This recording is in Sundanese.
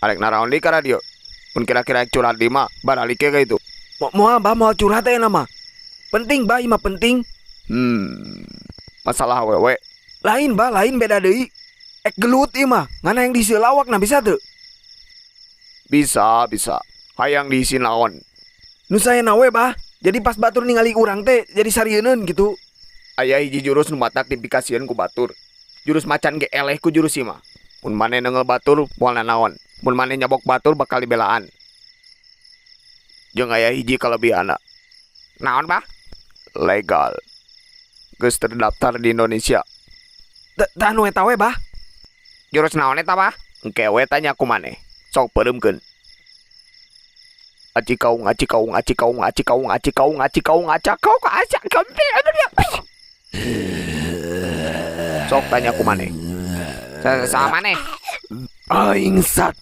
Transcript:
Arek naraon deui ka radio? Mun kira-kira curhat di mah baralik ka itu. Moal, Bah, moal curhat aya nama. Penting, Bah, ieu mah penting. Masalah awewe? Lain, Bah, lain, beda deui. Ek gelut ieu mah, ngan hayang diisi lawakna, bisa teu? Bisa, bisa. Hayang diisi naon? Nu saena we, Bah. Jadi pas batur ningali urang teh jadi sarieuneun gitu. Aya hiji jurus nu matak dipikasieun ku batur. Jurus macan ge eleh ku jurus ieu mah. Mun maneh neunggeul batur moal nanaon. Mun maneh nyabok batur bakal dibelaan. Jeung aya hiji kalebihanna. Naon, Bah? Legal. Geus terdaftar di Indonesia. Tah, nu eta we, Bah. Jurus naon eta, Bah? Engke we tanya ku maneh. Sok peureumkeun. Aci kaung, aci kaung, aci kaung, aci kaung, aci kaung, aci kaung, aca kau ka aca. Sok tanya ku maneh. Sama maneh. Aing sat.